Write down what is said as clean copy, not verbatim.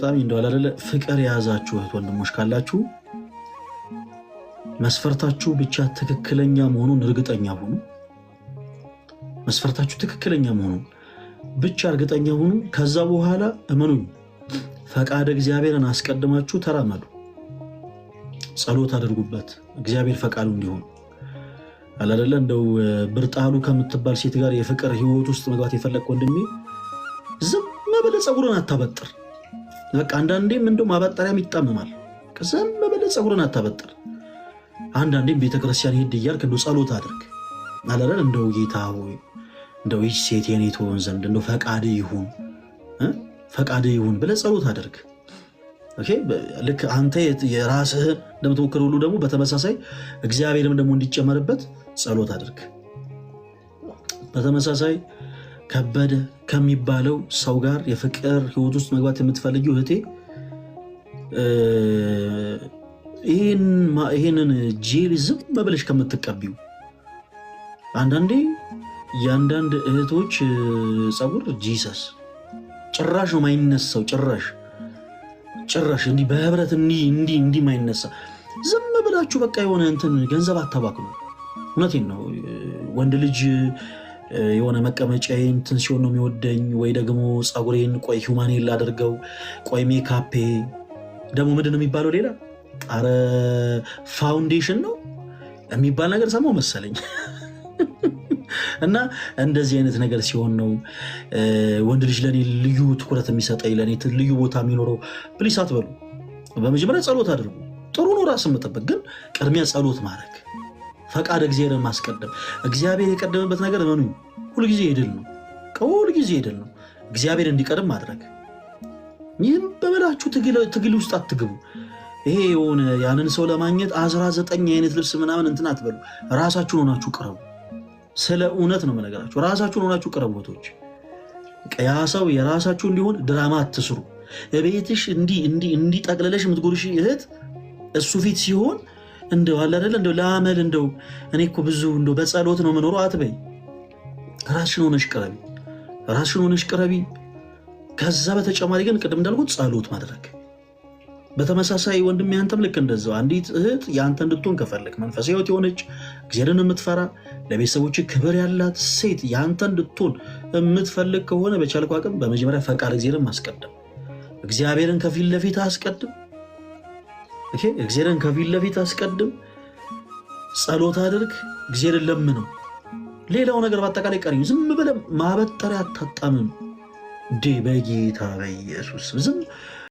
አጋጣሚ እንደዋል አይደለ ፍቅር የያዛችሁ እህት ወንድሞች ካላችሁ መስፈርታችሁ ብቻ ትክክለኛ መሆኑን እርግጠኛ ሁኑ። መስፈርታችሁ ትክክለኛ መሆኑን ብቻ እርግጠኛ ሁኑ። ከዛ በኋላ እመኑኝ ፈቃደ እግዚአብሔርን አስቀድማችሁ ተራመዱ። ጸሎት አድርጉበት፣ እግዚአብሔር ፈቃዱ እንዲሆን አላደለ። እንደው ብርጣሉ ከምትባል ሴት ጋር የፍቅር ህይወት ውስጥ መግባት የፈለግ ወንድሜ ዝም ብለህ ፀጉርን አታበጥር። በቃ አንዳንዴም እንደው ማበጠሪያም ይጣመማል። ዝም ብለህ ፀጉርን አታበጥር። አንዳንዴም ቤተክርስቲያን ሄድ እያልክ እንደው ጸሎት አድርግ አላደለ። እንደው ጌታ ሆይ እንደው ይህች ሴት የኔ ትሆን ዘንድ እንደው ፈቃድ ይሁን ፈቃድ ይሁን ብለህ ጸሎት አድርግ። Okay፣ ልክ አንተ የራስህን እንደምትሞክር ሁሉ ደግሞ በተመሳሳይ እግዚአብሔርም ደግሞ እንዲጨመርበት ጸሎት አድርግ። በተመሳሳይ ከበደ ከሚባለው ሰው ጋር የፍቅር ህይወት ውስጥ መግባት የምትፈልጊው እህቴ ይህንን ጄል ዝም ብለሽ ከምትቀቢው፣ አንዳንዴ የአንዳንድ እህቶች ፀጉር Jesus ጭራሽ ነው ማይነሳው። ጭራሽ ጭራሽ እንዲህ በህብረት እንዲህ እንዲህ እንዲህ ማይነሳ። ዝም ብላችሁ በቃ የሆነ እንትን ገንዘብ አታባክኑ። እውነቴን ነው። ወንድ ልጅ የሆነ መቀመጫዬ እንትን ሲሆን ነው የሚወደኝ፣ ወይ ደግሞ ፀጉሬን ቆይ human hair ላድርገው፣ ቆይ ሜካፔ ደግሞ ምንድን ነው የሚባለው ሌላ ጣረ foundation ነው የሚባል ነገር ሰማሁ መሰለኝ። እና እንደዚህ አይነት ነገር ሲሆን ነው ወንድ ልጅ ለእኔ ልዩ ትኩረት የሚሰጠኝ፣ ለእኔ ልዩ ቦታ የሚኖረው። Please አትበሉ። በመጀመሪያ ጸሎት አድርጉ። ጥሩ ነው ራስን መጠበቅ፣ ግን ቅድሚያ ጸሎት ማድረግ፣ ፈቃድ እግዚአብሔርን ማስቀደም። እግዚአብሔር የቀደመበት ነገር እመኑኝ ሁልጊዜ የድል ነው፣ ሁልጊዜ የድል ነው። እግዚአብሔር እንዲቀድም ማድረግ። ይህም በበላችሁ ትግል ውስጥ አትግቡ። ይሄ የሆነ ያንን ሰው ለማግኘት 19 አይነት ልብስ ምናምን እንትን አትበሉ። ራሳችሁን ሆናችሁ ቅረቡ። ስለ እውነት ነው የምነግራችሁ። ራሳችሁን ሆናችሁ ቅረቡ። እህቶች፣ ያ ሰው የራሳችሁ እንዲሆን ድራማ አትስሩ። እቤትሽ እንዲህ እንዲህ እንዲህ ጠቅልለሽ የምትጎርሽ እህት እሱ ፊት ሲሆን እንደው አለ አይደለ እንደው ለአመል እንደው እኔ እኮ ብዙ እንደው በጸሎት ነው የምኖረው አትበይ። ራስሽን ሆነሽ ቅረቢ። ራስሽን ሆነሽ ቅረቢ። ከዛ በተጨማሪ ግን ቅድም እንዳልኩት ጸሎት ማድረግ። በተመሳሳይ ወንድም ያንተም ልክ እንደዛው አንዲት እህት የአንተ እንድትሆን ከፈለግ፣ መንፈሳዊ ሕይወት የሆነች፣ እግዚአብሔርን የምትፈራ፣ ለቤተሰቦች ክብር ያላት ሴት የአንተ እንድትሆን የምትፈልግ ከሆነ በቻልኩ አቅም በመጀመሪያ ፈቃድ እግዚአብሔርን ማስቀደም፣ እግዚአብሔርን ከፊት ለፊት አስቀድም። Okay፣ እግዚአብሔርን ከፊት ለፊት አስቀድም። ጸሎት አድርግ፣ እግዚአብሔርን ለምነው። ሌላው ነገር በአጠቃላይ ቀሪ ዝም ብለህ ማበጠሪያ አታጣምም። ዴ በጌታ በኢየሱስ ዝም